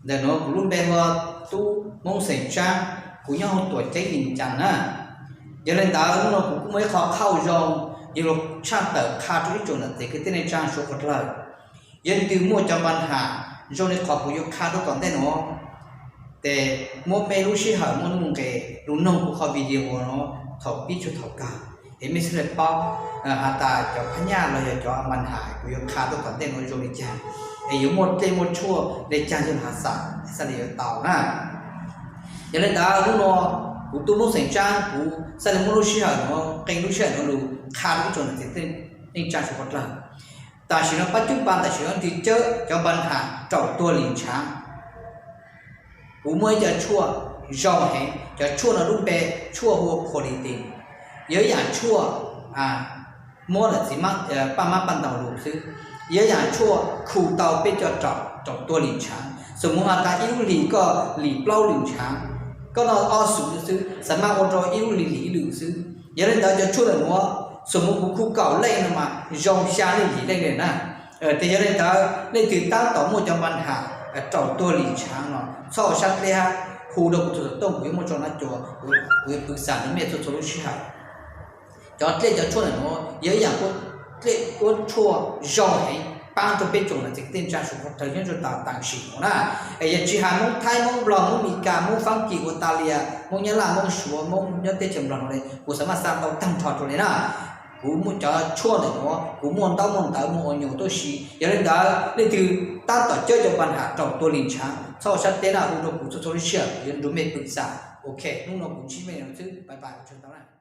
Ntawm nuav kuv lub npe hu ua Tub Hmoob xeem Tsaab, kuv nyob hauv tuam ceeb Vias Cas na. Yog le ntawd hnub no kuv kuj muaj ib qho qhauj zoo yuav lug tshaj tawm qha rua ib tsoom nam txiv kwv tij neej tsaa suav puag dlawg. Yog leej twg muaj cov npa nham zoo li qhov kuv yuav qha rua tom ntej nuav, tes muab mej lub sij hawm muaj nuj nqes lug noog kuv qhov video nuav thaum pib txug thaum kawg, es mej xaav le paub has tas cov phab nyaj los yog cov npa nham kuv yuav qha rua tom ntej nuav zoo li cas, es yuav muaj dlej muaj tshuaj le caag yog has xav xaav le yuav tau na. Yog le ntawd hnub no kuv Tub Hmoob xeem Tsaab kuv xaav le muab lub sij hawm nuav, qee lub sij hawm nuav lug qha rua ib tsoom nam txiv neej tsaa suav puag dlawg. Tam sim no pab cub npa tam sim no leej twg cawb cov npa nham raum tuag lim ntshaav, kuv muaj ib co tshuaj zoo heev. Cov tshuaj no lub npe tshuaj hu ua Quality, yog ib yaam tshuaj muab nam txiv paj mab paj ntaug lug xwb, yog ib yaam tshuaj khu tau peb cov raum raum tuag lim ntshaav. Xoom muv has tas ib lub hlis koj lim plaub lwm ntshaav, koj noj ob xuv xwb, xaav maj ua rua ib lub hlis lim ib lwm xwb. Yog le ntawd cov tshuaj ntawm nuav xoom muv kuv khu kaum leej no mas zoo xya leej yim leej le na. Tes yog le ntawd leej twg tab tom muaj cov npa nham raum tuag lim ntshaav no txhob ua sab dleb hab hu rua kuv txhua txhua tooj, kuv yuav muaj tsau nab cua, kuv yuav pw xam rua mej txhua txhua lub sij hawm. Cov dlej cov tshuaj ntawm nuav yog ib yaam dlej cuab tshuaj zoo heev paab rua peb tsoom nam txiv kwv tij neej tsaa suav puag dlawg nyob rua tam tam sim nuav na. Es yog tsi has Moob Thaib, Moob Nplog, Moob Mes Kas, Moob Faab Kis, Australia, Moob Nyab Laj, Moob Suav, Moob nyob teb chaws Nplog no le kuv xaav maj xa tau taag nrho rua le na. Kuv muaj cov tshuaj ntawm nuav kuv muaj ntaub muaj ntawv muaj ua nyuas tuab si. Yog le ntawd leej twg tab tom cawb cov npa nham raum tuag lim ntshaav txhob ua sab dleb na, hu rua kuv txhua txhua lub sij hawm, kuv yuav nrug mej pw xam. Ok, hnub no kuv ntsib mej le nuav xwb, bye bye, ua tsaug ntau na.